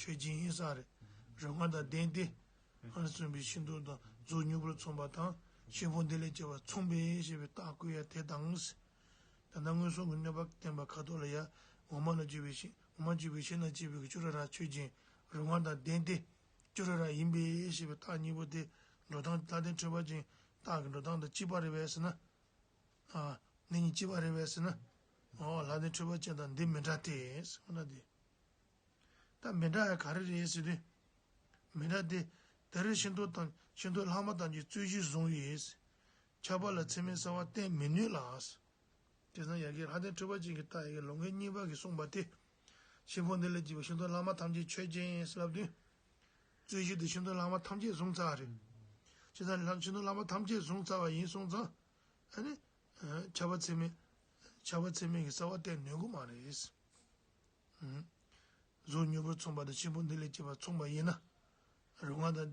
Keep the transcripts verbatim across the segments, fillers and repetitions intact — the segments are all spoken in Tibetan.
ཆོས་ཅན་ཡིན་ས་རེད། རོ་མངར་དང་ལྡན་ཏེ། ཨ་ནི་གསུངས་པའི་ཤིང་ཏོག་དང་གཟུགས་མྱུར་པོར་མཚུངས་པ་དང་ཤིང་ཕུང་འདི་ལས་སྐྱེ་བ་མཚུངས་པས་ཞེས་པའི་རྟགས་བཀོད་ཡ་དེ་དང་། ད་ལྟ་མངོན་སུམ་གྱི་གནོད་པ་བསྟན་པ་ཁ་ཐོག་ལ་ཡ། འོ་མ་ལ་སྤྱོད་པའི་ཤིང་འོ་མ་སྤྱོད་པའི་ཤིང་ལ་སྐྱེས་པའི་ཅོ་རི་ར་ཆོས་ཅན། རོ་མངར་དང་ལྡན་ཏེ། ཅོ་རི་ར་ཡིན་པས་ཞེས་པའི་རྟགས་གཉིས་པོ་དེ། འགྲོ་སྟངས་ལྷ་ལྡན་འཕྲུལ་པ་ཅན་རྟགས་ཀྱི་འགྲོ་སྟངས་དང་གཅིག་པ་རེད་པས་ཟེར་ན། ཨ། འདི་གཉིས་གཅིག་པ་རེད་པས་ཟེར་ན། འོ་ལྷ་ལྡན་འཕྲུལ་པ་ཅན་དང་འདི་མི་འདྲ་སྟེ་ཟེར་ན་འདི། ད་མི་འདྲ་ཡ་ག་རེ་རེད་ཟེར་དུས། མི་འདྲ་སྟེ། དེ་རུ་ཤིང་ཏོག་དང་ཤིང་ཏོག་ལྷག་མ་ཐམས་ཅད་རྩོད་གཞི་བཟུང་བས། ཁྱབ་པ་ལ་ཚད་མའི་གསལ་བ་བསྟན་མི་ནུས་ལ། དེ་ཙང་ཡ་གི་ལྷ་ལྡན་འཕྲུལ་པ་ཅན་གྱི་རྟགས་ཡ་གི་ལོ་ངོ་གཉིས་པ་གིས་གསུངས་པ་སྟེ། ཤིང་ཕུང་འདི་ལས་སྐྱེས་པའི་ཤིང་ཏོག་ལྷག་མ་ཐམས་ཅད་ཆོས་ཅན་ཟེར་ལབ་དུས། རྩོད་གཞི་དེ་ཤིང་ཏོག་ལྷག་མ་ཐམས་ཅད་བཟུང་ཚར་རེད། བྱས་ཙང་ལྷག་ཤིང་ཏོག་ལྷག་མ་ཐམས་ཅད་བཟུང་ཚར་བ་ཡིན་སོང་ཙང་། ཨ་ནི། ཨ། ཁྱབ་པ་ཚད་མའི། ཁྱབ་པ་ཚད་མའི་གི་གསལ་བ་བསྟན་ནུས་ཀྱི་མ་རེད། ཨ། གཟུགས་མྱུར་པོར་མཚུངས་པ་དང་ཤིང་ཕུང་འདི་ལས་སྐྱེས་པ་མཚུངས་པ་ཡིན་ན། རོ་མངར་དང་།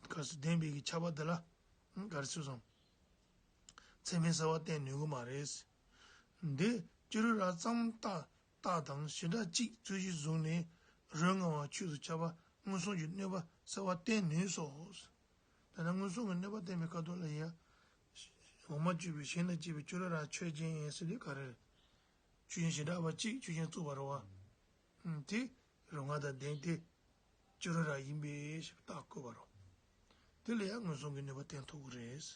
ག་ཟེར་ལྡན་པའི་གི་ཁྱབ་པ་དེ་ལ། ཨ། ག་རེ་ཟེར་སོང་། ཚད་མའི་གསལ་བ་བསྟན་ནུས་ཀྱི་མ་རེད། འདི་ཅོ་རི་ར་ཙམ་རྟགས་རྟགས་དང་བྱེ་བྲག་གཅིག་རྩོད་གཞི་བཟུང་ནས་རོ་མངར་བ་ཆོས་སུ་ཁྱབ་པ་མངོན་སུམ་གྱི་གནོད་པ་གསལ་བ་བསྟན་ནུས་སོ། ད་ནི་མངོན་སུམ་གྱི་གནོད་པ་བསྟན་པའི་ཁ་ཐོག་ལ་ཡ། འོ་མ་སྤྱོད་པའི་ཤིང་ལ་སྐྱེས་པའི་ཅོ་རི་ར་ཆོས་ཅན་ཟེར་དུས་ག་རེ་རེད། ཆོས་ཅན་བྱེ་བྲག་པ་གཅིག་ཆོས་ཅན་རྩོད་པ་རེད་པ། ཨ། དེ་རོ་མངར་དང་ལྡན་ཏེ། ཅོ་རི་ར་ཡིན་པས་ཞེས་པའི་རྟགས་བཀོད་པ་རེད། དེ་ལ་ཡང་མངོན་སུམ་གྱི་གནོད་པ་བསྟན་ཐུབ་ཀྱི་རེད།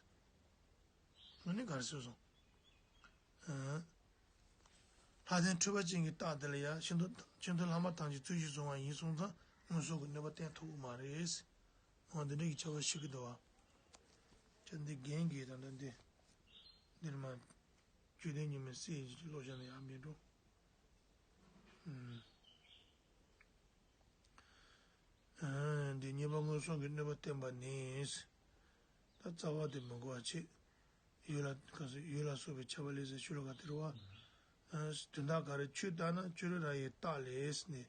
ཨ་ནི་ག་རེ་ཟེར་སོང་། ཨ། ལྷ་ལྡན་འཕྲུལ་པ་ཅན་གྱི་རྟགས་དེ་ལ་ཡང་ཤིང་ཏོག་ཤིང་ཏོག་ལྷག་མ་ཐམས་ཅད་རྩོད་གཞི་བཟུང་བ་ཡིན་སོང་ཙང་མངོན་སུམ་གྱི་གནོད་པ་བསྟན་ཐུབ་ཀྱི་མ་རེད། འོ་འདི་འདྲ་གི་ཁྱབ་པ་ཤེས་ཀྱི་འདུག་བ། ཁྱེད་འདི་རྒན་གྱིས་ད་ལྟ་འདི། འདིར་མ། བཅུད་ལྡན་ཉི་མའི་གསེར་གྱི་ཀློག་བྱ་ནི་ཡང་མི་འགྲོ། ཨུམ། ཨ། འདི་གཉིས་པ་མངོན་སུམ་གྱི་གནོད་པ་བསྟན་པ་ནི། ད་རྩ་བ་དེ་མི་གོ་བ་བྱེད། ཡུལ་ལ་ག་ཟེར་ཡུལ་ལ་སོགས་པའི་ཁྱབ་པ་ལས་ཟེར་ཤུ་ལ་ག་དེ་རུ་བ། ཨ། དོན་དག་ག་རེ་ཆོས་ལྟར་ན་ཅོ་རི་ར་ཡི་རྟགས་ལས་ནི།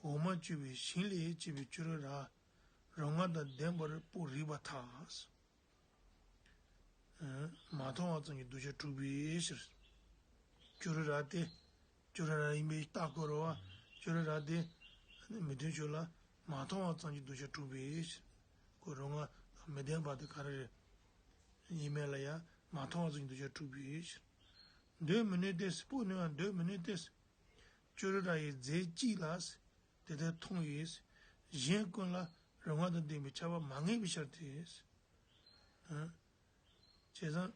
འོ་མ་སྤྱོད་པའི་ཤིང་ལས་སྐྱེས་པའི་ཅོ་རི་ར། རོ་མངར་དང་ལྡན་པར་སྤོ་རིགས་པར་ཐལ། ཨ། མ་མཐོང་བ་ཙམ་གྱིས་གདུལ་བྱ་དཀྲུགས་པའི་ཕྱིར། ཅོ་རི་ར་སྟེ། ཅོ་རི་ར་ཡིན་པའི་རྟགས་བཀོད་རེད་པ། ཅོ་རི་ར་སྟེ། མི་མཐུན་ཕྱོགས་ལ་མ་མཐོང་བ་ཙམ་གྱིས་གདུལ་བྱ་དཀྲུགས་པའི་ཕྱིར། ཁོ་རོ་མངར་དང་མི་ལྡན་པ་དེ་ག་རེ་རེད། ཡིན་མིན་ལ་ཡང་མ་མཐོང་བ་ཙམ་གྱིས་གདུལ་བྱ་དཀྲུགས་པའི་ཕྱིར། འདོད་མི་ནུས་ཏེ། སྤོ་ནུས་པ་འདོད་མི་ནུས་ཏེ། ཅོ་རི་ར་ཡི་རྫས་གཅིག་ལ། དེ་ལྟར་མཐོང་བས། གཞན་ཀུན་ལ་རོ་མངར་དང་ལྡན་པའི་ཁྱབ་པ་མ་ངེས་པའི་ཕྱིར་ཏེ། ཨ། བྱས་ཙང་།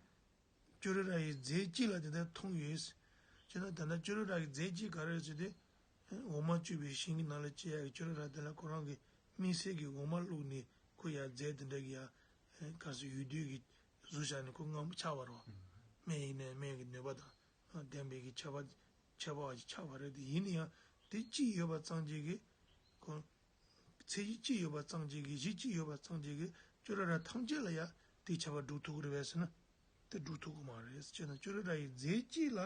ཅོ་རི་ར་ཡི་རྫས་གཅིག་ལ་དེ་ལྟར་མཐོང་བས། བྱས་ཙང་ད་ལྟ་ཅོ་རི་ར་ཡི་རྫས་གཅིག་ག་རེ་ཟེར་ཏེ། འོ་མ་སྤྱོད་པའི་ཤིང་གི་ནང་ལ་སྐྱེ་ཡག་གི་ཅོ་རི་ར་དེ་ལ་ཁོ་རང་གི་དམིགས་བསལ་གྱི་འོ་མ་བླུགས་ནས་ཁོ་ཡ་རྫས་དེ་འདྲ་གི་ཡ། ག་ཟེར་ཡུལ་དུས་ཀྱི་གཟུགས་བཞག་ནས་ཁོ་རྔ་མོ་ཆགས་པ་རེད་པ། སྨན་ཡིན་ནའི་སྨན་གྱི་ནུས་པ་དང་། ལྡན་པའི་གི་ཁྱད་པར་ཁྱད་པར་བ་ཞིག་ཆགས་པ་རེད་དེ། ཡིན་ན་ཡང་དེ་གཅིག་ཡོད་པ་ཙམ་གྱིས་གི་ཁོ། ཚད་གཞི་གཅིག་ཡོད་པ་ཙམ་གྱིས་གི་གཞི་གཅིག་ཡོད་པ་ཙམ་གྱིས་གི་ཅོ་རི་ར་ཐམས་ཅད་ལ་ཡང་དེའི་ཁྱད་པར་སྒྲུབ་ཐུབ་ཀྱི་རེད་པས་ཟེར་ན། དེ་སྒྲུབ་ཐུབ་ཀྱི་མ་རེད། ཅེ་ན་ཅོ་རི་ར་ཡི་རྫས་གཅིག་ལ་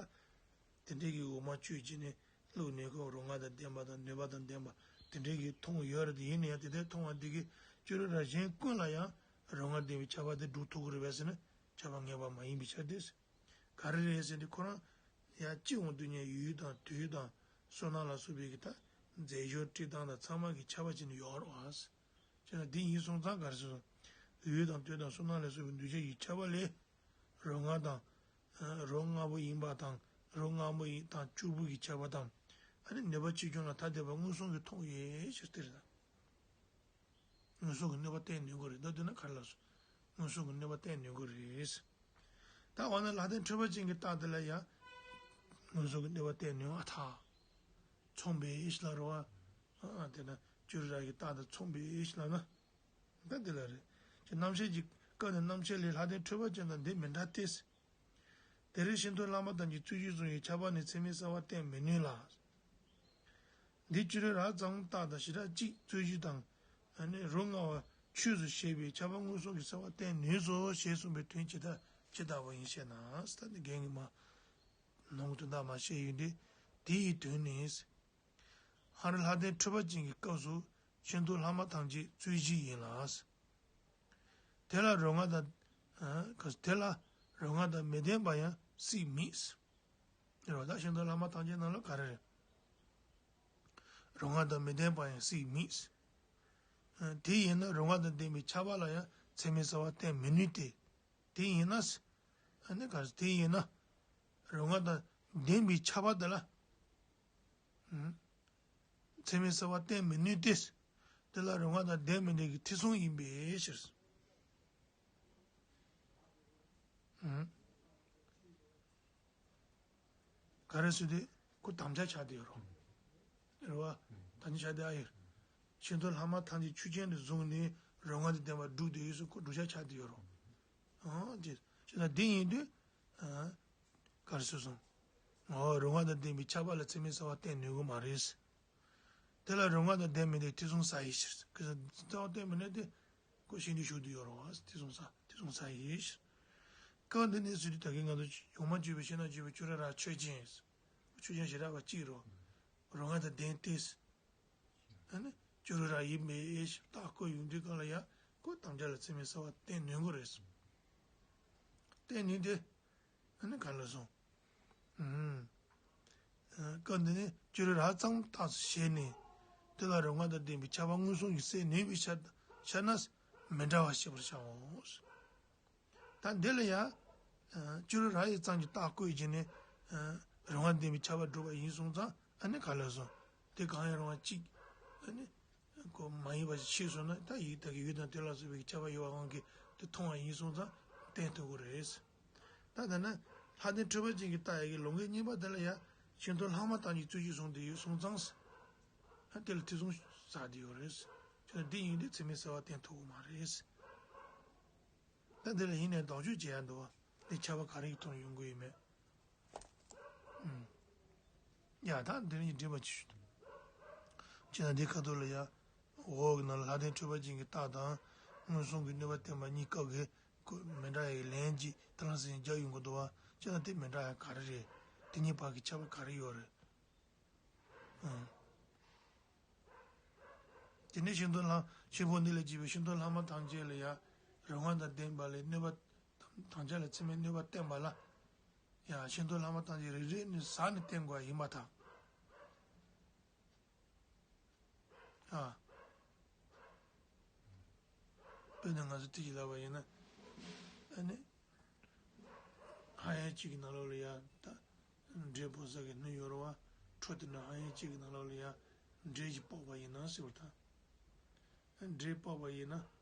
དེ་འདྲའི་གི་འོ་མ་སྤྱོད་བྱས་ནས་བླུགས་ནས་ཁོ་རོ་མངར་དང་ལྡན་པ་དང་ནུས་པ་དང་ལྡན་པ་དེ་འདྲའི་གི་མཐོང་ཡོད་རེད་དེ། ཡིན་ན་ཡང་དེ་ལྟར་མཐོང་བ་འདི་གིས་ཅོ་རི་ར་གཞན་ཀུན་ལ་ཡང་རོ་མངར་ལྡན་པའི་ཁྱད་པར་དེ་སྒྲུབ་ཐུབ་ཀྱི་རེད་པས་ཟེར་ན་ཁྱད་པར་ངེས་པ་མ་ཡིན་པའི་ཕྱིར་ཏེ། ག་རེ་རེད་ཟེར་དུས་ཁོ་རང་ཡང་སྤྱི་ཡོངས་དུ་ནས་ཡུལ་དང་དུས་དང་བསོད་ནམས་ལ་སོགས་པའི་གི་ད་རྫས་སྦྱོར་སྤྲོད་སྟངས་དང་ཚང་མ་གི་ཁྱད་པར་ཕྱེ་ནས་ཡོད་རེད་པ། ཅེ་ན་འདི་ཡིན་སོང་ཙང་ག་རེ་ཟེར། ཡུལ་དང་དུས་དང་བསོད་ནམས་ལ་སོགས་པའི་འདུས་བྱས་ཀྱི་ཁྱད་པར་ལས། རོ་མངར་དང་། རོ་མངར་པོ་ཡིན་པ་དང་རོ་མངར་པོ་ཡིན་དང་སྐྱུར་པོ་གི་ཁྱད་པར་དང་། ཨ་ནི་ནུས་པ་ཆེ་ཆུང་ལ་ཐ་དད་པ་མངོན་སུམ་གྱིས་མཐོང་ཡོད་ཞེས་ཟེར་ད། མངོན་སུམ་གྱི་གནོད་པ་བསྟན་ནུས་ཀྱི་རེད། མདོར་བསྡུས་ན་ག་རེ་ལབ་སོང་། མངོན་སུམ་གྱི་གནོད་པ་བསྟན་ནུས་ཀྱི་རེད། ད་འོ་ན་ལྷ་ལྡན་འཕྲུལ་པ་ཅན་གྱི་རྟགས་དེ་ལ་ཡང་། མངོན་སུམ་གྱི་གནོད་པ་བསྟན་ནུས་པར་ཐལ། མཚུངས་པའི་ཕྱིར་ལ་རོ། ཨ། དེ་ན་ཅོ་རི་ར་གི་རྟགས་དང་མཚུངས་པའི་ཕྱིར་ལ་ན། ད་དེ་ལ་རེད། ཅེས་རྣམ་བཤད་ཀྱི་སྐབས་ནས་རྣམ་བཤད་ལས་ལྷ་ལྡན་འཕྲུལ་པ་ཅན་དང་འདི་མི་འདྲ་སྟེ། དེ་རིང་ཤིང་ཏོག་ལྷག་མ་ཐམས་ཅད་རྩོད་གཞི་བཟུང་བའི་ཁྱབ་པ་ནི་ཚད་མའི་གསལ་བ་བསྟན་མི་ནུས་ལ། འདི་ཅོ་རི་ར་ཙམ་རྟགས་དང་བྱེ་བྲག་གཅིག་རྩོད་གཞི་དང་། ཨ་ནི་རོ་མངར་བ་ཆོས་སུ་བཤད་པའི་ཁྱབ་པ་མངོན་སུམ་གྱི་གསལ་བ་བསྟན་ནུས་སོ་ཞེས་གསུངས་པའི་དོན་ཇི་ལྟ་ཇི་ལྟ་བུ་ཡིན་ཞེ་ན། ད་ནི་རྒན་གྱིས་མ་ནང་དོན་དག་མ་བཤད་ཡོད་དེ། དེ་ཡི་དོན་ནི། ཧ་རི་ལྷ་ལྡན་འཕྲུལ་པ་ཅན་གྱི་སྐབས་སུ་ཤིང་ཏོག་ལྷག་མ་ཐམས་ཅད་རྩོད་གཞི་ཡིན་ལ། དེ་ལ་རོ་མངར་དང་། ཨ། དེ་ལ་རོ་མངར་དང་མི་ལྡན་པ་ཡང་སྲིད་མེད། རེད་བ། ད་ཤིང་ཏོག་ལྷག་མ་ཐམས་ཅད་ནང་ལ་ག་རེ་རེད། རང་ངག་དང་མི་ལྡན་པ་ཡང་སྲིད་མིན། དེ་ཡིན་ན་རང་ངག་དང་ལྡན་པའི་ཁྱབ་པ་ལ་ཡང་ཚད་མའི་བྱ་བ་བསྟན་མི་ནུས་ཏེ། དེ་ཡིན་ན། ཨ་ནི་ག་རེ་དེ་ཡིན་ན། རང་ངག་དང་ལྡན་པའི་ཁྱབ་པ་དེ་ལ། ཚད་མའི་བྱ་བ་བསྟན་མི་ནུས་ཏེ། དེ་ལ་རང་ངག་དང་ལྡན་མི་ལྡན་གྱི་ཐེ་ཚོམ་ཡིན་པའི་ཕྱིར། ག་རེ་ཟེར་དུས་ཁོ་དམ་བཅའ་ཆགས་བསྡད་ཡོད་རེད་བ། རེད་བ། དམ་བཅའ་ཆགས་བསྡད་ཨ་ཡོད། ཆོས་མཐུན་ལྷག་མ་ཐམས་ཅད་ཆོས་ཅན་དུ་བཟུང་ནས་རང་ངག་དང་ལྡན་པ་སྒྲུབ་བསྡད་ཡོད་ཟེར་ཁོ་བསྒྲུབ་བྱ་ཆགས་བསྡད་ཡོད་རེད་བ། ཨང་ཅེས་ཅེས་ན་འདི་ཡིན་དུས། ག་རེ་ཟེར་སོང་། ཨོ་རང་ངག་དང་ལྡན་པའི་ཁྱབ་པ་ལ་ཚད་མའི་བྱ་བ་བསྟན་ནུས་ཀྱི་མ་རེད། དེ་ལ་རང་ངག་དང་ལྡན་མི་ལྡན་ཐེ་ཚོམ་ཟ་ཡི་ཕྱིར། ཁོ་རྩ་བ་བསྟན་མི་ནུས་ཏེ། ཁོ་ཤི་འདི་ཤུགས་འདི་ཡོད་རོ། ཐེ་ཚོམ་ཟ་ཐེ་ཚོམ་ཟ་ཡི་ཕྱིར། སྐབས་འདི་ནས་ཟེར་དུས་ད་གིན་ང་ཚོ་ཡོངས་མ་གཅོད་པའི་ཕྱིར་ན་གཅོད་པའི་སྐྱོ་རི་ར་ཆོས་ཅན། ཆོས་ཅན་ཞེ་དྲག་པ་གཅིག་རོ། རང་ངག་དང་ལྡན་ཏེ། ཨ་ནི་སྐྱོ་རི་ར་ཡིན་པའི་རྟགས་བཀོད་ཡོང་དུས་གང་ལ་ཡ་ཁོ་དམ་བཅའ་ལ་ཚད་མའི་བྱ་བ་བསྟན་ནུས་ཀྱི་རེད། བསྟན་ནུས་ཏེ། ཨ་ནི་ག་ལ་སོང་། ཨུམ། སྐབས་འདི་ནི་སྐྱོ་རི་ར་ཙམ་རྟགས་སུ་བྱས་ནས། དེ་ལ་རང་ངག་དང་ལྡན་པའི་ཁྱབ་པ་མངོན་སུམ་གྱིས་སེལ་ནུས་པའི་ཕྱིར་ཕྱིར་ན་མི་འདྲ་བ་ཤེས་པར་བྱའོ། ད་འདི་ལ་ཡང་། སྐྱོ་རི་ར་ཡི་ཙམ་གྱི་རྟགས་བཀོད་བྱས་ནས། རང་ངག་ལྡན་པའི་ཁྱབ་པ་སྒྲུབ་པ་ཡིན་སོང་ཙང་ཨ་ནི་ག་ལ་སོང་། དེ་གང་ཡང་རུང་བ་གཅིག་ཨ་ནི། ཁོ་མ་ཡིན་པ་ཞིག་ཤེས་སོང་ན་ད་ཡིད་དག་གི་ཡུལ་དང་དེ་ལ་སོགས་པའི་ཁྱབ་པ་ཡོད་པའང་གིས་དེ་མཐོང་བ་ཡིན་སོང་ཙང་བསྟན་ཐུབ་ཀྱི་རེད། ད་ལྟ་ན་ལྷ་ལྡན་འཕྲུལ་པ་ཅན་གྱི་རྟགས་ཡི་གེ་ལོགས་འགལ་གཉིས་པ་དེ་ལ་ཡང་ཆོས་མཐུན་ལྷག་མ་ཐམས་ཅད་རྩོད་གཞི་བཟུང་སྟེ་ཡོད་སོང་ཙང་། ཨ་དེ་ལ་ཐེ་ཚོམ་ཟ་བསྡད་ཡོད་རེད། ཁྱོད་འདི་ཡིན་དུས་ཚད་མའི་བྱ་བ་བསྟན་ཐུབ་ཀྱི་མ་རེད། ད་འདི་ལ་ཡིན་ནའི་དོགས་གཅོད་བྱེད་ཡ་འདུག་བ། འདི་ཁྱབ་པ་ག་རེ་ཡིས་མཐོང་ཡོང་གི་ཡོད་མེད། ཨུམ། ཡ་ད་འདི་ནི་འགྲེལ་པ་ཅིག་ཞུ་དང་། ཅེ་ན་འདི་ཁ་ཐོག་ལ་ཡ། འོག་གི་ནང་ལ་ལྷ་ལྡན་འཕྲུལ་པ་ཅན་གྱི་རྟགས་དང་། མངོན་སུམ་གྱི་གནོད་པ་བསྟན་པ་གཉིས་སྐབས་ཀྱི་ཁོ་མི་འདྲ་ཡ་གི་ལན་གྱིས་དེ་རང་སེམས་རྒྱག་ཡོང་གི་འདུག་བ། ཅེ་ན་དེ་མི་འདྲ་ཡ་ག་རེ་རེད། དེ་གཉིས་བར་གྱི་ཁྱད་པར་ག་རེ་ཡོད་རེད། ཨང་། དེ་ནས་ཤིན་ཏུ་ལྷ། ཆོས་ཕུང་འདི་ལས་སྐྱེས་པའི་ཤིན་ཏུ་ལྷག་མ་ཐམས་ཅད་ལ་ཡང་རང་དབང་དང་ལྡན་པ་ལས་གནོད་པ། ཐམས་ཅད་ལ་ཚད་མའི་གནོད་པ་བསྟན་པ་ལ། ཡང་ཤིན་ཏུ་ལྷག་མ་ཐམས་ཅད་རེ་རེ་ནས་ཟ་ནས་བསྟན་དགོས་པ་ཡིན་པར་ཐལ། ཨ། དཔེར་ན་ང་ཚོ་དེ་ཅིག་ལབ་པ་ཡིན་ན། ཨ་ནི། ཧ་ཡང་གཅིག་གི་ནང་ལོགས་ལ་ཡང་ད། འབྲས་སྤོང་ས་གི་སྣོད་ཡོད་རེད་བ། འཕྲོ་དེ་ནི་ཧ་ཡང་གཅིག་གི་ནང་ལོགས་ལ་ཡང་། འབྲས་ཀྱིས་སྤོགས་པ་ཡིན་ན་ཟེར་བ་དང་། འབྲས་སྤོགས་པ་ཡིན་ན།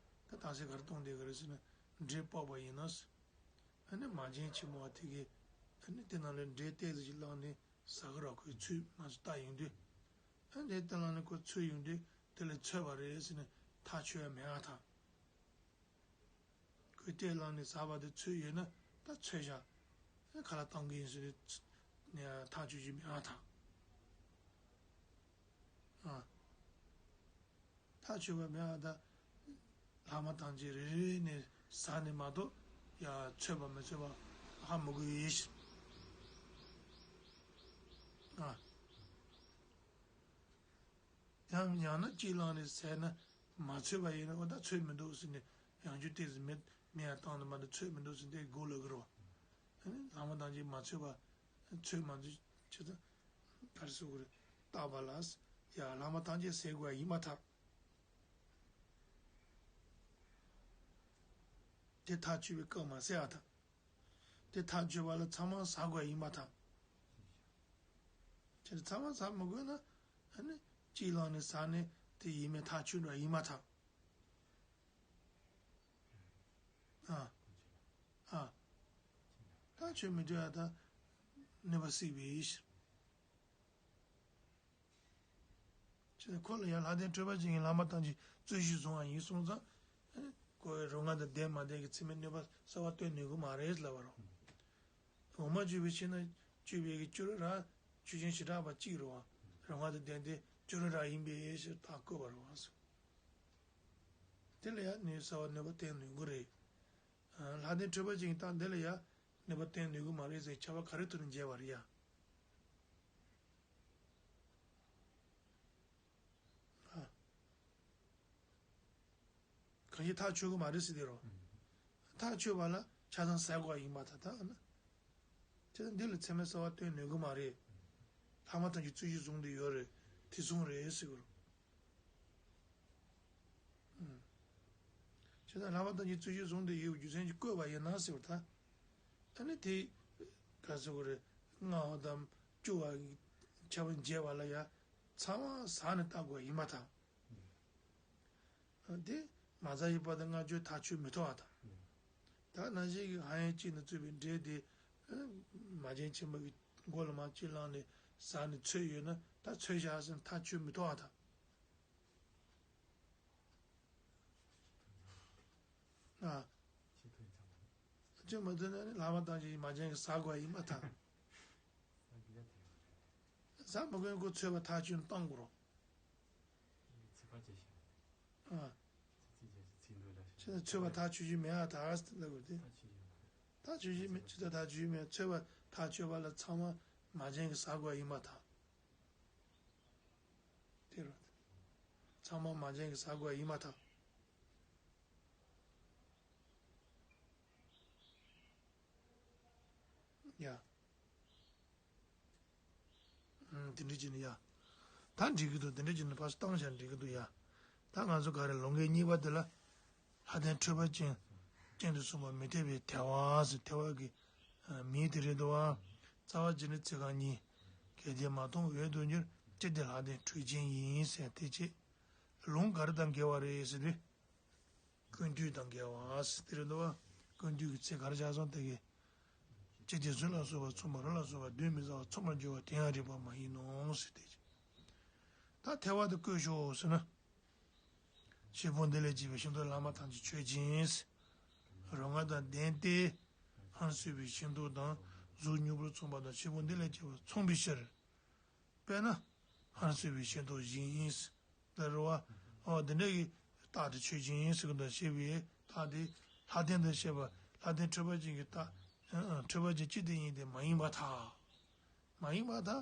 ད་རྟགས་གསལ་ག་རེ་གཏོང་བསྡད་གི་རེད་ཟེར་ན། འབྲས་སྤོགས་པ་ཡིན་ན། ཨ་ནི་མ་བྱན་ཆེན་མོ་བ་དེ་གིས། ཨ་ནི་དེ་ནང་ལ་འབྲས་ཏོག་ཙམ་ཞིག་བླངས་ནས་ཟ་གི་རེད། ཁོའི་ཚོད་ང་ཚོ་བལྟ་ཡོང་དུས། ཨ་ནི་དེ་བླངས་ནས་ཁོ་ཚོད་ཡོང་དུས་དེ་ལས་ཚོད་པ་རེད་ཟེར་ནས་ཐག་ཆོད་ཡ་མེད་པར་ཐལ། ཁོས་ལྟས་བླངས་ནས་ཟ་བ་དེ་ཚོད་ཡོད་ན་ད་ཚོད་བཞག་ཁ་ལག་གཏོང་གི་ཡིན་ཟེར་ནས་ཐག་ཆོད་ཀྱི་མེད་པར་ཐལ། ཨ། ཐག་ཆོད་པ་མེད་པར་ཐལ། ལྷག་མ་ཐམས་ཅད་རེ་རེ་ནས་ཟ་ནས་མ་གཏོགས་ཡ་ཚོད་པ་མི་ཚོད་པ་ཧ་མི་གོ་ཡིས། ཨ། ཡང་ཡང་ན་གཅིག་བླངས་ནས་ཟས་ན་མ་ཚོད་པ་ཡིན་ན་འོ་ད་ཚོད་མི་འདུག་ཟེར་ནས་ཡང་རྒྱུ་ཏོག་ཙམ་མེད་མེད་ཡ་བཏང་ནས་མ་གཏོགས་ཚོད་མི་འདུག་ཟེར་ཏེ་མགོ་ལོག་གི་རོ། ཨ་ནི་ལྷག་མ་ཐམས་ཅད་མ་ཚོད་པ། ཚོད་མ་ཚོད་ཅི་ད་ག་རེ་ཟེར་དགོས་རེད། བརྟག་པ་ལ་ཡ་ལྷག་མ་ཐམས་ཅད་ཟ་དགོས་ཡ་ཡིན་པར་ཐལ། དེ་ཐག་ཆོད་པའི་སྐབས་མ་ཟད་པར་ཐལ། དེ་ཐག་ཆོད་པ་ལ་ཚང་མ་ཟ་དགོས་ཡིན་པར་ཐལ། དེ་ཚང་མ་ཟ་མི་དགོས་ན། ཨ་ནི་གཅིག་བླངས་ནས་ཟ་ནས་དེ་ཡིན་མིན་ཐག་ཆོད་འགྲོ་ཡིན་པར་ཐལ། ཨ། ཨ། ཐག་ཆོད་མི་འགྲོ་ཡ་ད་གནོད་པ་སྲིད་པའི་ཕྱིར། ཁོ་ལ་ཡང་ལྷ་ལྡན་སྤྲུལ་པ་ཅན་གྱི་ལྷག་མ་ཐམས་ཅད་རྩོད་གཞི་བཟུང་བ་ཡིན་སོང་ཙང་། ཁོ་རང་དབང་དང་ལྡན་མ་ལྡན་གྱི་ཚད་མའི་གནོད་པ་གསར་བ་སྟོན་ནུས་ཀྱི་མ་རེད་ལབ་པ་རེད། འོག་མ་གཅོད་པའི་ཕྱིར་ན་གཅོད་པའི་གི་སྐྱོ་རི་ར་ཆོས་ཅན་བྱེ་བྲག་པ་གཅིག་རེད་བ། རང་དབང་དང་ལྡན་ཏེ་སྐྱོ་རི་ར་ཡིན་པའི་ཕྱིར་རྟགས་བཀོད་པ་རེད་བ། དེ་ལ་ཡང་གནོད་གསར་བ་གནོད་པ་བསྟན་ནུས་ཀྱི་རེད། ལྷ་ལྡན་སྤྲུལ་པ་ཅན་གྱི་རྟགས་འདི་ལ་ཡང་གནོད་པ་བསྟན་ནུས་ཀྱི་མ་རེད་ཟེར་ཁྱབ་པ་ག་རེ་ཐོག་ནས་འཇལ་བ་རེད་ཡ། ཨ། གང་ཞིག་ཐག་ཆོད་ཀྱི་མ་རེད་ཟེར་དེ་རོ། ཐག་ཆོད་པ་ལ་ཆ་ཚང་ཟ་དགོས་པ་ཡིན་པར་ཐལ་ད་ཨ་ན། དེ་ལ་འདི་ལ་ཚད་མའི་གསར་བ་སྟོན་ནུས་ཀྱི་མ་རེད། ལྷག་མ་ཐམས་ཅད་རྩོད་གཞི་བཟུང་སྟེ་ཡོད་རེད། དེ་མཚུངས་རེད་ཟེར་གི་རེད། ཨུམ། བྱས་ཙང་ལྷག་པར་དུ་ནི་རྩོད་གཞི་བཟུང་སྟེ་ཡོད་པའི་རྒྱུ་མཚན་གྱིས་བཀོད་པ་ཡིན་ན་ཟེར་བ་ད། ཨ་ནི་དེ་ག་ཟེར་དགོས་རེད། མངའ་བ་དང་སྤྱོད་པ་གི་ཁྱབ་པ་འབྱེད་པ་ལ་ཡང་ཚང་མ་ཟག་ནས་བལྟ་དགོས་ཡིན་པར་ཐལ། དེ་མ་ཟག་པའི་བར་དུ་མངའ་སྤྱོད་ཐག་ཆོད་མི་ཐུབ་པར་ཐལ། ད་ནང་བཞིན་གྱི་ཧ་ཡང་གཅིག་ནས་རྩོད་པའི་འབྲེལ་དེ། མ་བྱན་ཆེན་པོ་གི་མགོ་ལ་མར་གཅིག་བླངས་ནས་ཟག་ནས་ཚོས་ཡོད་ན་ད་ཚོས་བཞག་ཟེར་ན་ཐག་ཆོད་མི་ཐུབ་པར་ཐལ། ཨ། ཅི་མ་ཐུབ་ན་ནི་ལྷག་པར་དུ་ནི་མ་བྱན་གྱིས་ཟག་དགོས་ཡིན་པར་ཐལ། ཟག་མི་དགོས་ཁོ་ཚོས་པ་ཐག་ཆོད་བཏང་དགོས་རོ། ཚིག་ཁ་ཅེས་བྱ། ཨ། ཚིག་ཅེས་བྱ་ཚིག་འདོད་ལ་བྱ། ཚོས་པ་ཐག་ཆོད་ཀྱི་མེད་ཨ་ཐག་ཟེར་ལབ་དགོས་ཏེ། ཐག་ཆོད་ཀྱི་མེད། ཚོས་པ་ཐག་ཆོད་ཀྱི་མེད། ཚོས་པ་ཐག་ཆོད་པ་ལ་ཚང་མ་མ་བྱན་གྱིས་ཟག་དགོས་ཡིན་པར་ཐལ། དེ་རུ། ཚང་མ་མ་བྱན་གྱིས་ཟག་དགོས་ཡིན་པར་ཐལ། ཡ། ཨུམ། དེ་འདྲ་བྱས་ནས་ཡ། ད་འགྲིག་གི་འདུག་དེ་འདྲ་བྱས་ནས་ཕར་བཏང་བཞག་འགྲིག་གི་འདུག་ཡ། ད་ང་ཚོ་ག་རེ་ལུང་འགལ་གཉིས་པ་དེ་ལ། ལྷ་ལྡན་འཕྲོས་པ་ཅན། ཅན་དུ་གསུངས་པ་མི་འཐད་པའི་ཐལ་བ་ཟེར་ཐལ་བ་གི་མིང་དེ་རེད་འདུག་བ། རྩ་བ་ཅན་ནི་ཚིག་རྐང་གཉིས། གལ་ཏེ་མ་མཐོང་འོས་དུ་འགྱུར། ཅི་སྟེ་ལྷ་ལྡན་འཕྲོས་ཅན་ཡིན་ཟེར་དེ་བྱས། ལུང་ག་རེ་དང་འགལ་བ་རེད་ཟེར་དུས། ཀུན་བཏུས་དང་འགལ་བ་ཟེར་དེ་རེད་འདུག་བ། ཀུན་བཏུས་ཀྱི་ཚིག་ག་རེ་བཞག་སོང་དེ་གི། ཅི་སྟེ་གཟུགས་ལ་སོགས་པ་མཚུངས་པ་རོ་ལ་སོགས་པ་གདོན་མི་ཟ་བ་མཚུངས་པར་འགྱུར་བ་དེ་ཡང་རིགས་པ་མ་ཡིན་ནོ་ཟེར་དེ། ད་ཐལ་བ་དེ་བཀོད་ཤོག་ཟེར་ན། ཤེས་པོ་འདི་ལས་སྐྱེས་པའི་ཤིན་ཏུ་བླ་མ་ཐམས་ཅད་ཆོས་ཅན། རོ་མངར་དང་ལྡན་ཏེ། སྔར་སྲིད་པའི་ཤིན་ཏུ་དང་གཟུགས་མྱུར་བུལ་མཚུངས་པ་དང་ཤེས་པོ་འདི་ལས་སྐྱེས་པ་མཚུངས་པའི་ཕྱིར། དཔེར་ན། སྔར་སྲིད་པའི་ཤིན་ཏུ་བཞིན་ཡིན། ལ་རུ་བ། འོ་དེ་འདྲ་གི་རྟགས་དེ་ཆོས་ཅན་ཡིན་ཟེར་གི་འདུག་ཞེས་པའི་རྟགས་དེ་ལྷ་ལྡན་དུ་བཤད་པ་ལྷ་ལྡན་འཕྲོས་པ་ཅན་གྱི་རྟགས། འཕྲོས་པ་ཅན་སྤྱི་དེ་ཡིན་ཏེ་མ་ཡིན་པར་ཐལ། མ་ཡིན་པར་ཐལ།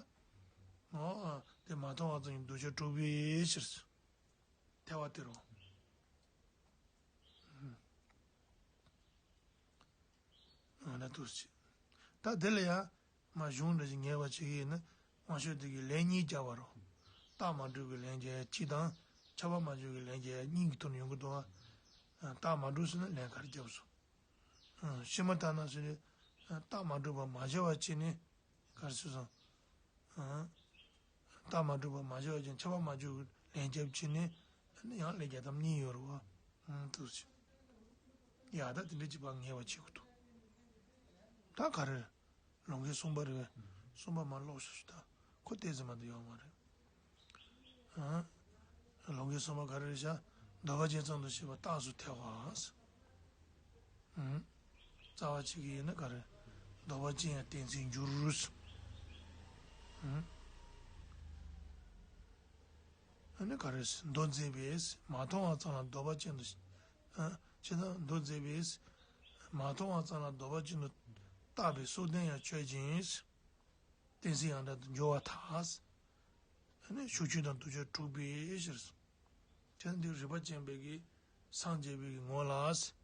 འོ། དེ་མ་མཐོང་བ་ཙམ་གྱི་འདུ་བྱེད་དྲུག་པའི་ཕྱིར། ཐལ་བ་སྟེ་རོ། ཨ་ན་ཏུ་ཅི། ད་དེ་ལ་ཡང་མ་གཞུང་འདྲ་ཞིག་ངེས་པ་བྱེད་ཀྱི་ཡིན་ན་དབང་ཤུགས་དེ་གི་ལན་གཉིས་རྒྱག་པ་རོ། རྟགས་མ་གྲུབ་ཀྱི་ལན་རྒྱག་ཡ་གཅིག་དང་ཁྱབ་པ་མ་བྱུང་གི་ལན་རྒྱག་ཡ་གཉིས་ཀྱི་ཐོག་ནས་ཡོང་གི་འདུག་ཨ། རྟགས་མ་གྲུབ་ཟེར་ན་ལན་ག་རེ་རྒྱབ་སོང་། ཕྱི་མ་ལྟར་ན་ཟེར་ནས་རྟགས་མ་གྲུབ་པ་མ་བྱས་པ་བྱས་ནས་ག་རེ་ཟེར་སོང་། རྟགས་མ་གྲུབ་པ་མ་བྱས་པ་ཅན་ཁྱབ་པ་མ་བྱུང་གི་ལན་རྒྱབ་བྱས་ནས་ཡང་ལན་རྒྱག་ཐབས་གཉིས་ཡོད་རེད་བ། འདུག་ཅེས། ཡ་ད་དེ་འདྲ་ཅིག་པ་ངེས་པ་བྱེད་དགོས་འདུག་ད་ག་རེ། ལུང་གི་གསུམ་པ་རེད་པས། གསུམ་པ་མ་ཀློག་ཤོག་ཤོག་ད་ཁོ་ཏོག་ཙམ་མ་གཏོགས་ཡོད་མ་རེད། ཨ། ལུང་གི་གསུམ་པ་ག་རེ་རེད་ཤག་འདོད་པ་ཅན་ཙམ་དུ་བཤད་པ་རྟགས་སུ་ཐལ་བ། ཨ། རྩ་བ་གཅིག་གི་ཡིན་ན་ག་རེ། འདོད་པ་ཅན་ཡང་གཏན་ཚིགས་འགྱུར། ཨ་ནི་ག་རེ། མདོ་འཛིན་པས་མ་མཐོང་བ་ཙམ་ལ་འདོད་པ་ཅན་དུ། ཨ། ཅེ་ན་མདོ་འཛིན་པས་མ་མཐོང་བ་ཙམ་ལ་འདོད་པ་ཅན་དུ་བཏགས་པའི་སྲོག་ལྡན་ཡང་ཆོས་ཅན། གཏན་ཚིགས་ཡང་དག་ཏུ་འགྱུར་བར་ཐལ། ཨ་ནི་ཕྱོགས་ཆོས་དང་འདུ་བྱེད་དྲུག་པའི་ཕྱིར། དེ་འདི་རིག་པ་ཅན་པའི་གི་སངས་རྒྱས་པའི་གི་ངོ་ལ་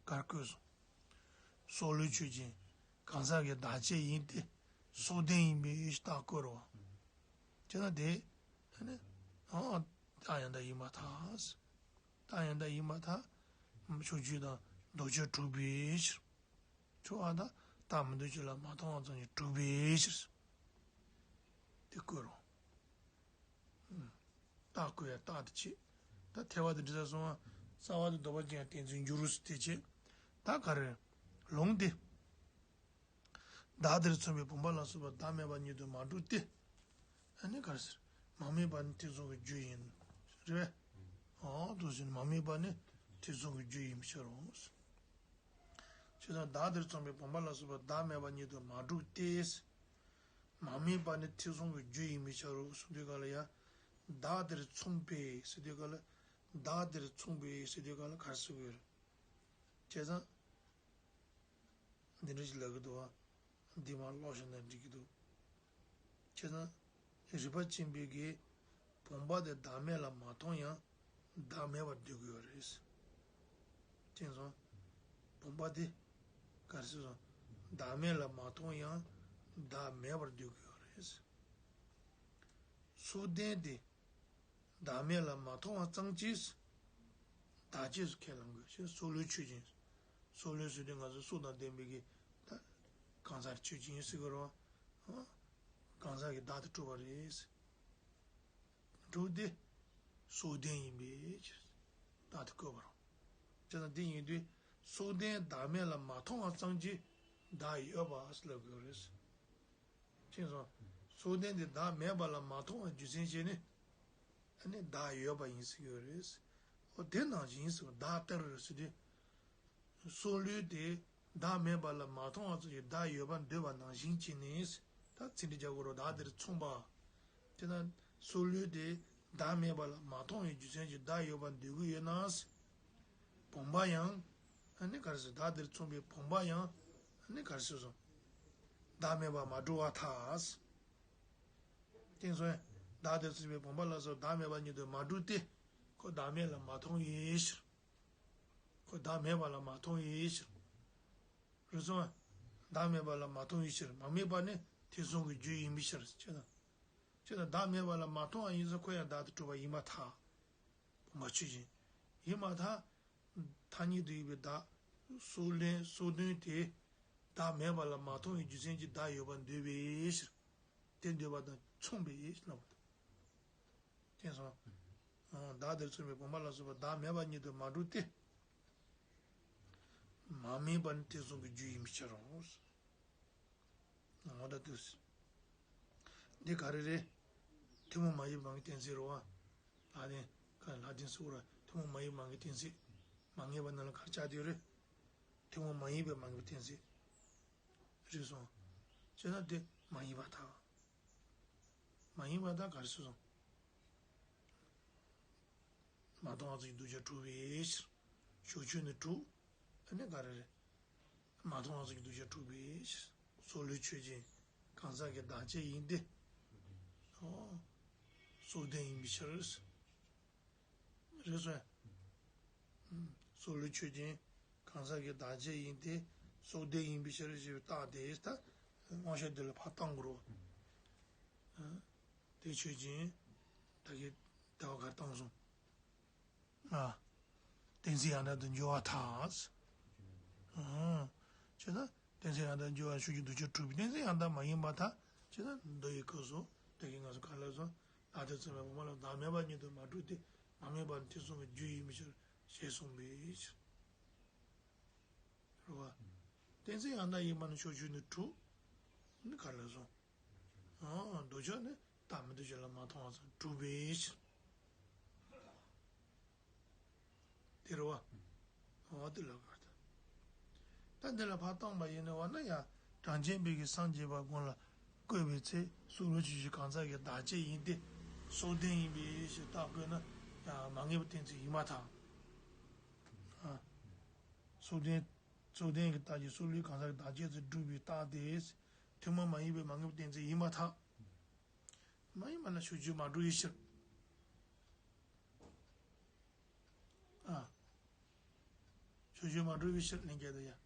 གར་བཀོད་སོང་། སྲོག་ལུས་ཆོས་ཅན། གང་ཟག་གི་བདག་བསྐྱེད་ཡིན་ཏེ། སྲོག་ལྡན་ཡིན་པའི་རྟགས་བཀོད་རོ། དེ་ན་དེ། ཨ་ནི། ཨ། རྟགས་ཡང་དག་ཡིན་པར་ཐལ། རྟགས་ཡང་དག་ཡིན་པར་ཐལ། ཕྱོགས་ཆོས་དང་འདུ་བྱེད་དྲུག་པའི་ཕྱིར། ཆོས་ཨ་དང་རྟགས་མི་འདུ་བྱེད་ལ་མ་མཐོང་བ་ཙམ་གྱིས་གྲུབ་པའི་ཕྱིར། དེ་བཀོད་རོ། རྟགས་བཀོད་ཡ་རྟགས་དེ་བྱེད། ད་ཐལ་བ་དེ་འདྲི་ས་སོང་བ། རྩ་བ་དེ་འདོད་པ་ཅན་ཡང་གཏན་ཚིགས་འགྱུར་རོ་ཟེར་དེ་བྱེད། ད་ག་རེ། ལུང་དེ། བདག་དེར་མཚུངས་པའི་བུམ་པ་ལ་སོགས་པ་བདག་མེད་པ་ཉིད་དུ་མ་གྲུབ་སྟེ། ཨ་ནི་ག་རེ་ཟེར། མ་དམིགས་པ་ནི་ཐེ་ཚོམ་གྱི་རྒྱུ་ཡིན། རེད་པས། འོ་དེ་ཟེར་ན་མ་དམིགས་པ་ནི་ཐེ་ཚོམ་གྱི་རྒྱུ་ཡིན་པའི་ཕྱིར་རོ། བྱས་ཙང་བདག་དེར་མཚུངས་པའི་བུམ་པ་ལ་སོགས་པ་བདག་མེད་པ་ཉིད་དུ་མ་གྲུབ་སྟེ། མ་དམིགས་པ་ནི་ཐེ་ཚོམ་གྱི་རྒྱུ་ཡིན་པའི་ཕྱིར་རོ་གསུངས་དུས་ག་ལ་ཡ། བདག་དེར་མཚུངས་པའི་ཟེར་དུས་ག་ལ། བདག་དེར་མཚུངས་པའི་ཟེར་དུས་ག་ལ་ག་རེ་ཟེར་དགོས་རེད། བྱས་ཙང་། འདི་འདྲ་ཞིག་ལབ་ཀྱི་འདུག་བ། འདི་མར་ཀློག་བཞག་ན་འགྲིག་གི་འདུག་བྱས་ཙང་། རིག་པ་ཅན་པའི་གིས་བུམ་པ་དེ་བདག་མེད་ལ་མ་མཐོང་ཡང་བདག་མེད་པར་འདོད་ཀྱི་ཡོད་རེད། བྱས་ཙང་། བུམ་པ་དེ། ག་རེ་ཟེར་སོང་། བདག་མེད་ལ་མ་མཐོང་ཡང་བདག་མེད་པར་འདོད་ཀྱི་ཡོད་རེད། སྲོག་ལྡན་དེ། བདག་མེད་ལ་མ་མཐོང་བ་ཙམ་གྱིས། བདག་ཅེས་སུ་ཁས་བླང་དགོས་ཞེས། སྲོག་བླུའི་ཆོས་ཅན། སྲོག་བླུ་ཟེར་དུས་ང་ཚོ་སྲོག་དང་ལྡན་པའི་གི་ད་གང་ཟག་ཆོས་ཅན་ཟེར་གི་རེད་བ། གང་ཟག་གི་བདག་ཏུ་གྲུབ་པ་རེད། གྲུབ་སྟེ་སྲོག་ལྡན་ཡིན་པའི་ཕྱིར་བདག་ཏུ་བཀོད་པ་རེད། བྱས་ཙང་འདི་ཡིན་དུས་སྲོག་ལྡན་བདག་མེད་ལ་མ་མཐོང་བ་ཙམ་གྱིས་བདག་ཡོད་པ་ཟེར་ལབ་དགོས་རེད། ཅེས་སོ། སྲོག་ལྡན་དེ་བདག་མེད་པ་ལ་མ་མཐོང་བ་རྒྱུ་མཚན་བྱས་ནས། ཨ་ནི་བདག་ཡོད་པ་ཡིན་ཟེར་གྱི་ཡོད་རེད། འོ་དེ་ནང་བཞིན་ཟེར་བ་བདག་ལྟར་ཟེར་དུས། སྲོག་བླུ་དེ་བདག་མེད་པ་ལ་མ་མཐོང་བ་ཙམ་གྱིས་བདག་ཡོད་པར་འདོད་པ་ནང་བཞིན་བྱས་ནས། ད་ཚིག་འགྲེལ་རྒྱག་དགོས་རེད། བདག་དེར་མཚུངས་པ། དེ་ན་སྲོག་བླུ་དེ་བདག་མེད་པ་ལ་མ་མཐོང་བའི་རྒྱུ་མཚན་གྱིས་བདག་ཡོད་པར་འདོད་ཀྱི་ཡོད་ན། བུམ་པ་ཡང་། ཨ་ནི་ག་རེ་ཟེར། བདག་དེར་མཚུངས་པའི་བུམ་པ་ཡང་། ཨ་ནི་ག་རེ་ཟེར་སོང་། བདག་མེད་པར་མ་གྲུབ་པར་ཐལ། དེ་ཚོ་ཡང་བདག་དེར་མཚུངས་པའི་བུམ་པ་ལ་སོགས་བདག་མེད་པ་ཉིད་དུ་མ་གྲུབ་སྟེ། ཁོ་བདག་མེད་ལ་མ་མཐོང་བའི་ཕྱིར། ཁོ་བདག་མེད་པ་ལ་མ་མཐོང་བའི་ཕྱིར། རེད་སོང་། བདག་མེད་པ་ལ་མ་མཐོང་བའི་ཕྱིར། མ་དམིགས་པ་ནི་དེ་གསུམ་གྱི་རྒྱུ་ཡིན་པའི་ཕྱིར། ཅེ་ན། ཅེ་ན་བདག་མེད་པ་ལ་མ་མཐོང་བ་ཡིན་ཙང་ཁོ་ཡང་བདག་ཏུ་གྲུབ་པ་ཡིན་པར་ཐལ། བུམ་པ་ཆོས་ཅན། ཡིན་པར་ཐལ། ཐ་སྙད་དུ་ཡོད་པའི་བདག། སྲོག་ལྡན་སྲོག་ལྡན་དེ། བདག་མེད་པ་ལ་མ་མཐོང་བའི་རྒྱུ་མཚན་གྱིས་བདག་ཡོད་པར་འདོད་པའི་ཕྱིར། དེ་འདོད་པ་དང་མཚུངས་པའི་ཕྱིར་ལབ་པ་དང་། དེ་སོང་། བདག་དེར་མཚུངས་པའི་བུམ་པ་ལ་སོགས་པ་བདག་མེད་པ་ཉིད་དུ་མ་གྲུབ་སྟེ། མ་དམིགས་པ་ནི་དེ་གསུམ་གྱི་རྒྱུ་ཡིན་པའི་ཕྱིར་རོ། འོ་ད་དུས། འདི་ག་རེ་རེད། ཐུན་མོང་མ་ཡིན་པའི་མ་དམིགས་གཏན་ཚིགས་རེད་བ། ལྷག་ལྡན། ག་ལྷག་ལྡན་ཟེར་བ་ར་ཐུན་མོང་མ་ཡིན་པའི་མ་དམིགས་གཏན་ཚིགས། མ་ངེས་པ་རྣམས་ལ་ག་རེ་བྱ་དེ་རེད། ཐུན་མོང་མ་ཡིན་པའི་མ་དམིགས་གཏན་ཚིགས། རེད་སོང་། བྱས་ན་དེ་མ་ཡིན་པར་ཐལ། མ་ཡིན་པར་ཐལ་ག་རེ་ཟེར་སོང་། མ་མཐོང་བ་ཙམ་གྱིས་གདུལ་བྱ་གྲུབ་པའི་ཕྱིར། ཞོར་ཆོས་ནི་གྲུབ། ཨ་ནི་ག་རེ་རེད། མ་མཐོང་བ་ཙམ་གྱིས་གདུལ་བྱ་གྲུབ་པའི་ཕྱིར། སྲོག་བླུའི་ཆོས་ཅན། གང་ཟག་གི་བདག་བྱས་ཡིན་ཏེ། ཨོ། སྲོག་ལྡན་ཡིན་པའི་ཕྱིར། རེད་སོང་། སྲོག་བླུའི་ཆོས་ཅན། གང་ཟག་གི་བདག་བྱས་ཡིན་ཏེ། སྲོག་ལྡན་ཡིན་པའི་ཕྱིར་ཞེས་པའི་རྟགས་དེ་ད་དབང་ཤེས་འདི་ལ་ཕར་བཏང་དགོས་རེད། དེ་ཆོས་ཅན། ད་གི་ད་བ་གར་བཏང་སོང་། ཨ། གཏན་ཚིགས་ཡང་དག་ཏུ་འགྱུར་བར་ཐལ། ཨ། བྱས་ན་གཏན་ཚིགས་ཡང་དག་འགྱུར་བར་ཞོར་གྱི་འདུ་བྱེད་གྲུབ་པའི་གཏན་ཚིགས་ཡང་དག་མ་ཡིན་པར་ཐལ། བྱས་ན་མདོ་ཡི་སྐབས་སུ་དེ་གི་ང་ཚོ་ག་ལ་སོང་། བདག་དེར་མཚུངས་པའི་བུམ་པ་ལ་བདག་མེད་པ་ཉིད་དུ་མ་གྲུབ་སྟེ། མ་དམིགས་པ་ནི་དེ་གསུམ་གྱི་རྒྱུ་ཡིན་པའི་ཕྱིར་ཞེས་གསུངས་པའི་ཕྱིར། རེད་བ། གཏན་ཚིགས་ཡང་དག་ཡིན་པ་ནི་ཕྱོགས་ཆོས་ནི་གྲུབ། ནི་ག་ལ་སོང་། ཨ། ལྡོག་ཕྱོགས་ནི་བདག་མེད་ལྡོག་ཕྱོགས་ལ་མ་མཐོང་བ་ཙམ་གྲུབ་པའི་ཕྱིར། དེ་རེད་བ། འོ་དེ་ལ་བར་དུ། ད་འདི་ལ་ཕར་བཏང་པ་ཡིན་ན་བ་ན་ཡང་གྲངས་ཅན་པའི་གི་སངས་རྒྱས་པ་ཀུན་ལ་བཀོད་པའི་ཚེ་སྲོག་བླུའི་ཆོས་ཅན་གང་ཟག་གི་བདག་བྱས་ཡིན་ཏེ། སྲོག་ལྡན་ཡིན་པའི་ཕྱིར་རྟགས་བཀོད་ན་ཡང་མ་ངེས་པའི་གཏན་ཚིགས་ཡིན་པར་ཐལ། ཨ། སྲོག་ལྡན། སྲོག་ལྡན་གྱི་རྟགས་ཀྱིས་སྲོག་བླུའི་གང་ཟག་གི་བདག་བྱས་སུ་སྒྲུབ་པའི་རྟགས་དེ། ཐུན་མོང་མ་ཡིན་པའི་མ་ངེས་པའི་གཏན་ཚིགས་ཡིན་པར་ཐལ། མ་ཡིན་པ་ན་ཕྱོགས་ཆོས་མ་གྲུབ་པའི་ཕྱིར། ཨ། ཕྱོགས་ཆོས་མ་གྲུབ་པའི་ཕྱིར་ལན་བརྒྱད་དུ་ཡང་།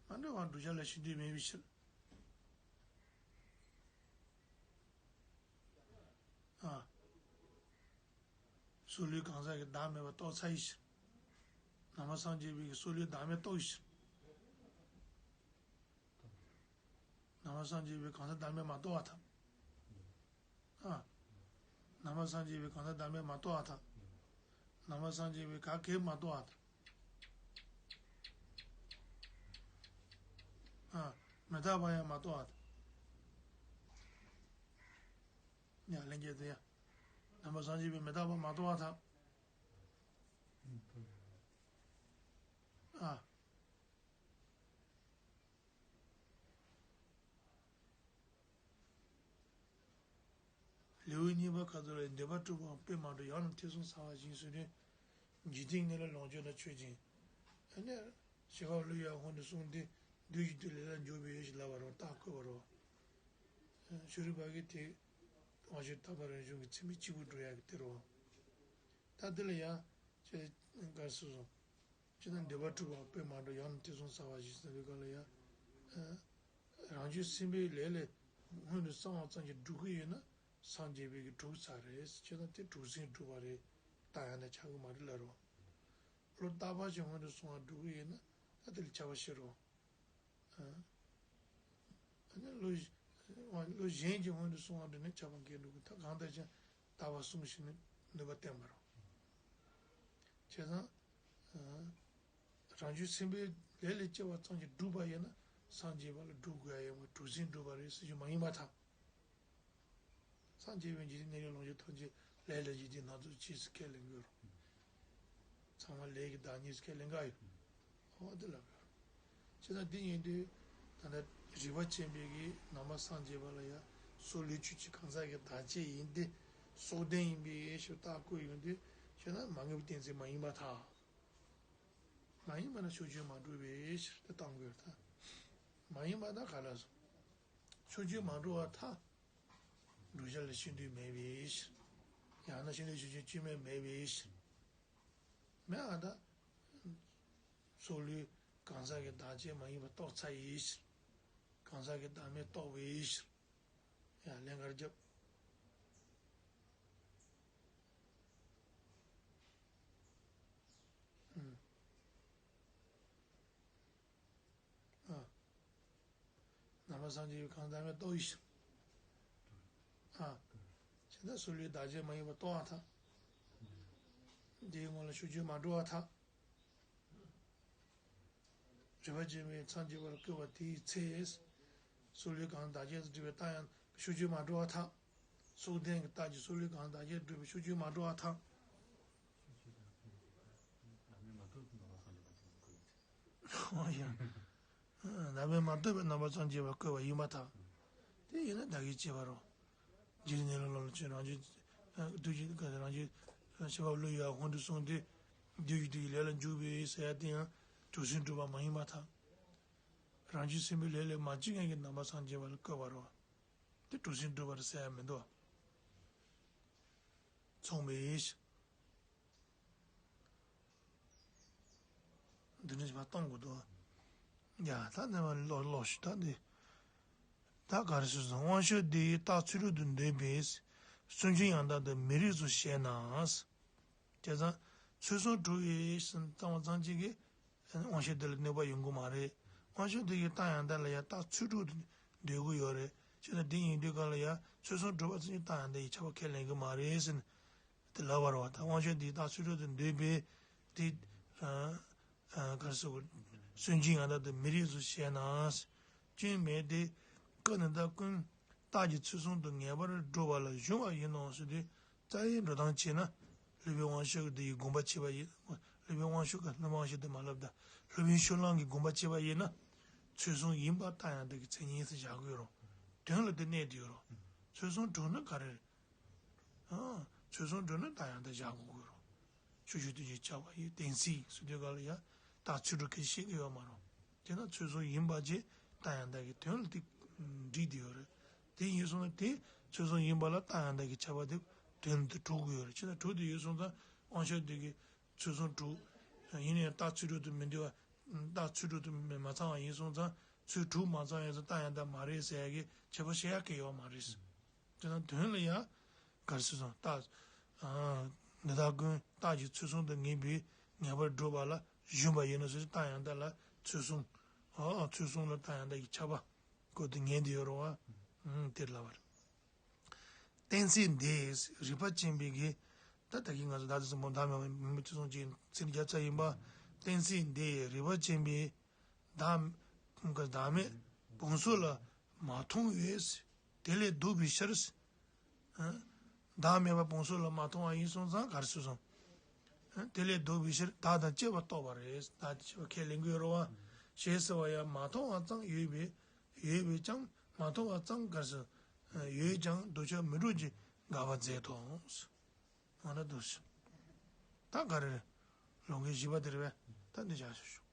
མ་འདྲ་བར་བསྒྲུབ་བྱ་ལ་ཤེས་འདོད་མེད་པའི་ཕྱིར། ཨ། སྲོག་བླུའི་གང་ཟག་གི་བདག་མེད་པ་རྟོགས་ཚར་བའི་ཕྱིར། ནང་པ་སངས་རྒྱས་པའི་སྲོག་བླུའི་བདག་མེད་རྟོགས་པའི་ཕྱིར། ནང་པ་སངས་རྒྱས་པའི་གང་ཟག་བདག་མེད་མ་རྟོགས་པར་ཐལ། ཨ། ནང་པ་སངས་རྒྱས་པའི་གང་ཟག་བདག་མེད་མ་རྟོགས་པར་ཐལ། ནང་པ་སངས་རྒྱས་པའི་ག་གེ་མ་རྟོགས་པར་ཐལ། ཨ། མི་རྟག་པ་ཡང་མ་རྟོགས་པར་ཐལ། ཡང་ལན་བརྒྱད་དུ་ཡང་། ནང་པ་སངས་རྒྱས་པའི་མི་རྟག་པ་མ་རྟོགས་པར་ཐལ། ཨ། ལེའུ་གཉིས་པ་ཁ་ཐུག་ལ་འདོད་པ་གྲུབ་པའམ་དཔེ་མ་གྲུབ་ཡང་ན་ཐེ་ཚོམ་ཟ་བ་ཞིག་ཟེར་ནས། འཇིག་རྟེན་གནས་ལུགས་ལོངས་སྤྱོད་དང་ཆོས་ཅན། ཨ་ནི། ཞི་བ་ལྷོད་ཡངས་ཧོ་ནས་གསུངས་ཏེ། བདུད་ཀྱི་བདུད་ལས་ལ་འཇོག་པའི་ཡོད་ཞེས་ལབ་པ་རེད། རྟགས་བཀོད་པ་རེད། ཤཱ་རིའི་བུ་གིས་དེ། དབང་ཕྱུག་ཐར་པ་རིམ་བྱོན་གྱི་ཚད་མས་གཅིག་པུར་སྒྲུབ་ཡག་གི་དེ་རེད། ད་འདི་ལ་ཡང་། ཅེས་ག་རེ་ཟེར་སོང་། ཅེས་དང་འདོད་པ་གྲུབ་པའམ་དཔེ་མ་གྲུབ་ཡང་ན་ཐེ་ཚོམ་ཟ་བ་ཞིག་ཟེར་བའི་སྐབས་ལ་ཡང་། རང་རྒྱུད་སེམས་དཔའི་ལས་ལས་སྔོན་དུ་བསམ་པ་ཙམ་གྱིས་སྒྲུབ་ཀྱི་ཡོད་ན། སངས་རྒྱས་པའི་གི་དྲུག་ཚར་རེད། བྱས་ཙང་དེ་དྲུག་ཟིན་སྒྲུབ་པ་རེད། ད་ཡང་ན་ཆགས་ཀྱི་མ་རེད་ལབ་རོ། བློ་རྟག་པ་ཞིག་སྔོན་དུ་སོང་བ་སྒྲུབ་ཀྱི་ཡིན་ན་ད་དེ་ལ་ཆགས་པ་ཤི་རོ། ཨ་ནི་བློ་བློ་གཞན་གྱི་སྔོན་དུ་སོང་བ་སྒྲུབ་ནས་ཆགས་པ་འགེལ་འགྲོ་གི། ད་གང་ལྟར་ཀྱང་རྟག་པ་བསྲུང་ཞིང་ནི་ནུས་པ་བསྟན་པ་རོ། བྱས་ཙང་། རང་རྒྱུད་སེམས་པའི་ལས་ལས་སྐྱེ་བ་ཙམ་གྱིས་སྒྲུབ་པ་ཡིན་ན་སངས་རྒྱས་པ་ལ་སྒྲུབ་དགོས་ཡ་ཡོད་མ། དྲུག་ཟིན་སྒྲུབ་པ་རེད་ཟེར་རྒྱུ་མ་ཡིན་པར་ཐལ། སངས་རྒྱས་པའི་འཇིག་རྟེན་གནས་ལུགས་ལོངས་སྤྱོད་ཐམས་ཅད་ལས་ལས་ཀྱི་དེ་སྣ་ཚོགས་ཅེས་སུ་ཁས་ལེན་དགོས་རུང་། ཚང་མ་ལས་ཀྱི་བདག་ཉིད་སུ་ཁས་ལེན་ག་ཡོད། འོ་དེ་ལབ་ཡོད། བྱས་ཙང་འདི་ཡིན་དུས་ད་ལྟ་རིག་པ་ཅན་པའི་གི་ནང་པ་སངས་རྒྱས་པ་ལ་ཡ་སྲོག་ལུས་ཆོས་ཅན་གང་ཟག་གི་བདག་བྱེད་ཡིན་ཏེ་སྲོག་ལྡན་ཡིན་པའི་ཞེས་རྟགས་བཀོད་ཡོང་དུས་བྱས་ན་མ་ངེས་པའི་གཏན་ཚིགས་མ་ཡིན་པར་ཐལ། མ་ཡིན་པ་ན་ཕྱོགས་ཆོས་མ་གྲུབ་པའི་ཕྱིར་དེ་གཏང་དགོས་ཐལ། མ་ཡིན་པ་ན་ག་ལ་སོང་། ཕྱོགས་ཆོས་མ་གྲུབ་པར་ཐལ། བསྒྲུབ་བྱ་ལ་ཤེས་འདོད་མེད་པའི་ཕྱིར། ཡང་ན་ཤེས་འདོད་ཕྱོགས་ཆོས་སྐྱོན་མེད་མེད་པའི་ཕྱིར། མེད་ཨ་ད། སྲོག་ལུས་གང་ཟག་གི་བདག་བྱེད་མ་ཡིན་པ་རྟོགས་ཚར་ཡི་ཕྱིར། གང་ཟག་གི་བདག་མེད་རྟོགས་པའི་ཕྱིར། ཡང་ལན་གར་རྒྱབ། ཨ། ནང་པ་སངས་རྒྱས་པའི་གང་ཟག་མེད་རྟོགས་ཡི་ཕྱིར། ཨ། བྱས་ན་སྲོག་ལུས་བདག་བྱེད་མ་ཡིན་པ་རྟོགས་པར་ཐལ། དེའི་སྔོན་ལ་ཕྱོགས་ཆོས་མ་གྲུབ་པར་ཐལ། རིག་པ་ཅན་པའི་སངས་རྒྱས་པ་ལ་བཀོད་པ་དེའི་ཚེ། སྲོག་ལུས་གང་བདག་བྱེད་དུ་གྲུབ་པའི་རྟགས་ཡང་ཕྱོགས་ཆོས་མ་གྲུབ་པར་ཐལ། སྲོག་ལྡན་གྱི་རྟགས་ཀྱིས་སྲོག་ལུས་གང་བདག་བྱེད་སྒྲུབ་པའི་ཕྱོགས་ཆོས་མ་གྲུབ་པར་ཐལ། ཨོ་ཡ། བདག་མེད་མ་རྟོགས་པའི་ནང་པ་སངས་རྒྱས་པ་བཀོད་པ་ཡིན་པར་ཐལ། དེ་ཡིན་ན་བདག་གིར་བྱེད་པ་རོ། འཇིག་རྟེན་གནས་ལུགས་ལ་ཕྱིན་རང་རྒྱུད་དུས་ཀྱི་རང་རྒྱུད་ཤེས་པ་བློ་ཡི་སྔོན་དུ་སོང་སྟེ་དུས་ཀྱི་དུས་ཀྱི་ལས་ལ་འཇུག་པའི་ཟེར་ཡ་དེ་ཡང་དྲུག་ཟིན་སྒྲུབ་པ་མ་ཡིན་པར་ཐལ། རང་རྒྱུད་སེམས་པའི་ལས་ལས་མ་བཅོས་མཁན་གྱི་ནང་པ་སངས་རྒྱས་པ་ལ་བཀོད་པ་རོ། དེ་དྲུག་ཟིན་སྒྲུབ་པར་ཟེར་ཡ་མི་འདུག་མཚུངས་པའི་འདི་འདྲ་ཞིག་མ་གཏོང་དགོས་འདུག་ཡ་ད་འདི་མ་ལོག་ལོག་ཞུ་ད་འདི། ད་ག་རེ་ཟེར་སོང་། དབང་ཕྱུག་འདི་ཡི་རྟགས་ཚུལ་དྲུག་ཏུ་འདོད་པས་སུན་འབྱིན་ཡང་དག་ཏུ་མི་རིགས་སོ་ཞེ་ན། བྱས་ཙང་ཚུལ་གསུམ་དྲུག་ཡོད་ཟེར་བཏང་བ་ཙམ་གཅིག་གིས་དབང་ཕྱུག་འདི་ལ་གནོད་པ་ཡོང་གི་མ་རེད། དབང་ཕྱུག་འདི་ཡི་རྟགས་ཡང་དག་ལ་ཡང་རྟགས་ཚུལ་དྲུག་ཏུ་འདོད་ཀྱི་ཡོད་རེད། བྱས་ཙང་འདི་ཡིན་དུས་ག་ལ་ཡང་ཚུལ་གསུམ་དྲུག་པ་ཙམ་གྱིས་རྟགས་ཡང་དག་ཡིན་ཁྱབ་པ་ཁས་ལེན་གྱི་མ་རེད་ཟེར་ནས། དེ་ལབ་པ་རེད་བ། ད་དབང་ཕྱུག་འདི་ཡི་རྟགས་ཚུལ་དྲུག་ཏུ་འདོད་པས་དེ། ག་རེ་ཟེར་དགོས། སུན་འབྱིན་ཡང་དག་ཏུ་མི་རིགས་སོ་ཞེ་ན། སྐྱོན་མེད་དེ། སྐབས་འདི་དག་ཀུན་རྟགས་ཀྱི་ཚུལ་གསུམ་དུ་ངེས་པར་སྒྲུབ་པ་ལ་གཞོལ་བ་ཡིན་ནོ་ཟེར་དུས་རྩ་བའི་འགྲོ་སྟངས་བྱས་ན། སློབ་དཔོན་དབང་ཕྱུག་འདི་ཡི་དགོངས་པ་བྱས་པ་ཡིན། སློབ་དཔོན་དབང་ཕྱུག་གི་སློབ་དཔོན་དབང་ཕྱུག་འདི་མ་ལབ་ད། སློབ་དཔོན་ཕྱོགས་གླང་གི་དགོངས་པ་བྱས་པ་ཡིན་ན། ཚུལ་གསུམ་ཡིན་པ་རྟགས་ཡང་དག་གི་མཚན་ཉིད་སུ་བཞག་དགོས་རུང་། དོན་ལ་དེ་གནས་དེ་ཡོད་རུང་། ཚུལ་གསུམ་དྲུག་ནི་ག་རེ་རེད། ཨ། ཚུལ་གསུམ་དྲུག་ནི་རྟགས་ཡང་དག་བཞག་དགོས་ཀྱི་རེད། ཕྱོགས་ཆོས་དོན་གཅིག་ཁྱབ་པ་ཡི་གཏན་ཚིགས་ཟེར་དུས་ག་ལ་ཡ་རྟགས་ཚུལ་དྲུག་གི་བཤད་ཀྱི་ཡོད་མ་རེད། དེས་ན་ཚུལ་གསུམ་ཡིན་པ་ཅིག་རྟགས་ཡང་དག་གི་དོན་ལ་དེ་འགྲིག་བསྡད་ཡོད་རེད། དེ་ཡིན་སོང་ན་དེ་ཚུལ་གསུམ་ཡིན་པ་ལ་རྟགས་ཡང་དག་གི་ཁྱབ་པ་དེ་དོན་དུ་གྲུབ་ཀྱི་ཡོད་རེད། ཅི་ལྟར་གྲུབ་བསྡད་ཡོད་སོང་ཙང་དབང་ཕྱུག་དེ་གི་ཚུལ་གསུམ་དྲུག་ཡིན་ནའི་རྟགས་ཚུལ་དྲུག་ཏུ་མི་འདུས་པ། རྟགས་ཚུལ་དྲུག་ཏུ་མི་མ་ཚང་བ་ཡིན་སོང་ཙང་ཚུལ་དྲུག་མ་ཚང་ཡོད་ཙང་རྟགས་ཡང་དག་མ་རེད་ཟེར་ཡ་གི་བྱེད་པོ་བཤད་ཡ་གི་ཡོད་མ་རེད། དེ་ན་དོན་ལ་ཡང་ག་རེ་ཟེར་སོང་། རྟགས། ཨ། འདི་དག་ཀུན་རྟགས་ཀྱི་ཚུལ་གསུམ་དུ་ངེས་པའི་ངེས་པར་སྒྲུབ་པ་ལ་གཞོལ་བ་ཡིན་ནོ་ཟེར་རྟགས་ཡང་དག་ལ་ཚུལ་གསུམ། ཨ། ཚུལ་གསུམ་ལ་རྟགས་ཡང་དག་གི་ཁྱབ་པ་སྐོར་དུ་ངེས་དེ་ཡོད་རེད་བ། ཨང་། དེར་ལབ་པ་རེད། གཏན་ཚིགས་འདི་རིག་པ་ཅན་པའི་གི། ད་ད་གིན་ང་ཚོ་བདག་ཏུ་སེམས་པ་བདག་མེད་པ་མིན་པའི་ཚུལ་གསུམ་གྱི་ཚིག་རྒྱབ་ཚར་ཡིན་པ། གཏན་ཚིགས་འདི་རིག་པ་ཅན་པའི་བདག་བདག་མེད་སྤོང་ཚུལ་ལ་མ་མཐོང་བས། དེ་ལས་ལྡོག་པའི་ཕྱིར། ཨ། བདག་མེད་པ་སྤོང་ཚུལ་ལ་མ་མཐོང་བ་ཡིན་སོང་ཙང་ག་རེ་ཟེར་སོང་། ཨ། དེ་ལས་ལྡོག་པའི་ཕྱིར་བདག་དང་བཅས་པ་རྟོགས་པ་རེད། བདག་དང་བཅས་པ་ཁས་ལེན་གྱི་ཡོད་རེད་བ། ཞེས་ཟེར་བ་ཡང་མ་མཐོང་བ་ཙམ་ཡོད་པས། ཡོད་པས་ཀྱང་མ་མཐོང་བ་ཙམ་ག་རེ་ཟེར། ཡོད་ཀྱང་ལྡོག་ཕྱིར་མི་འགྲོ་ཅིང་དགག་པ་མཛད་དོ། ང་ལ་འདུག་ཟེར། ད་ག་རེ་རེད། ལུང་གི་བཞི་པ་དེ་རེད་པས། ད་འདི་བཞག་ཞུ་ཞུ།